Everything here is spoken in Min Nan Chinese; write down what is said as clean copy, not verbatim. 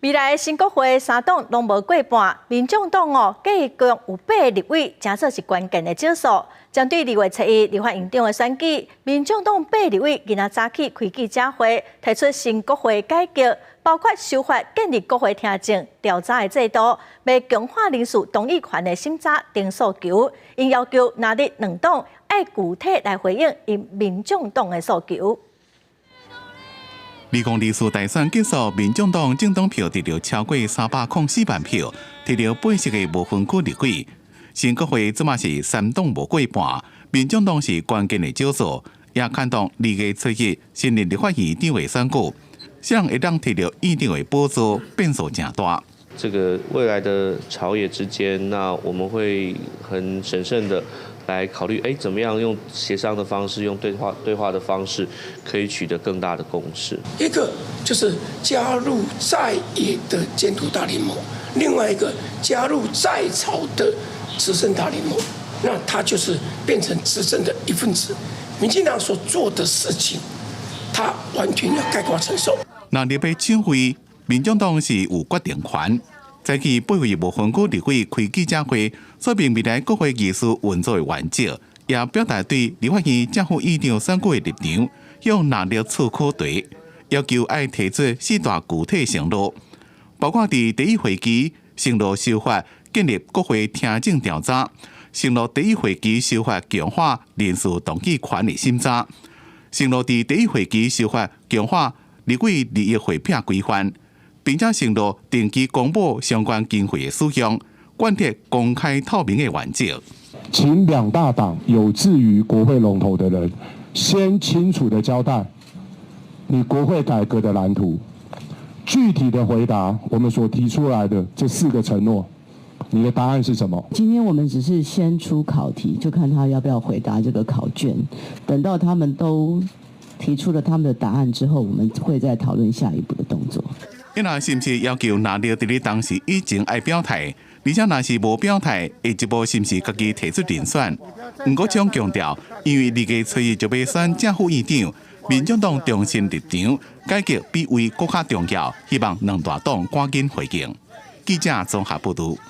未來新國會三黨攏無過半，民眾黨哦繼續有八个立委，誠做是關鍵的少數。針對2月7日立法院長的選舉，民眾黨八个立委今仔早起開記者會，提出新國會改革，包括修法建立國會聽證調查的制度，欲強化人事動議權的審查等訴求。𪜶要求藍綠兩黨愛具體來回應𪜶民眾黨的訴求。2024大選結束，民眾黨政黨票得著超過304萬票，提著80個無分區立委。新國會這馬是三黨無過半，民眾黨是關鍵的少數，也牽動2月7日新任立法院長的選舉，誰人會當提著院長的寶座，變數誠大。這個未來的朝野之間，那我們會很審慎的來考慮，怎麼樣用協商的方式，用對話的方式，可以取得更大的共識。一個就是加入在野的監督大聯盟，另外一個加入在朝的執政大聯盟，那他就是變成執政的一份子。民進黨所做的事情，他完全要概括承受。那入欲搶位，民眾黨是有決定權。早起八位無分區立委開記者會，說明未來國會議事運作的原則，也表達對立法院正副院長選舉的立場，向藍綠出考題，要求愛提出四大具體承諾，包括佇第一會期承諾修法建立國會聽證調查，承諾第一會期修法強化人事動議權的審查，承諾佇第一會期修法強化立委利益匯票規範。並且承諾定期公布相關經費的使用，貫徹公開透明的原則。請兩大黨有志於國會龍頭的人，先清楚的交代你國會改革的藍圖，具體的回答我們所提出來的這四個承諾，你的答案是什麼？今天我們只是先出考題，就看他要不要回答這個考卷。等到他們都提出了他們的答案之後，我們會再討論下一步的動作。伊若是毋是要求藍綠佇咧當時以前愛表態，而且若是無表態，下一步是毋是家己提出人選？黃國昌強調，因為2月7日就欲選正副院長，民眾黨重申立場，改革比位閣較重要，希望兩大黨趕緊回應。記者綜合報導。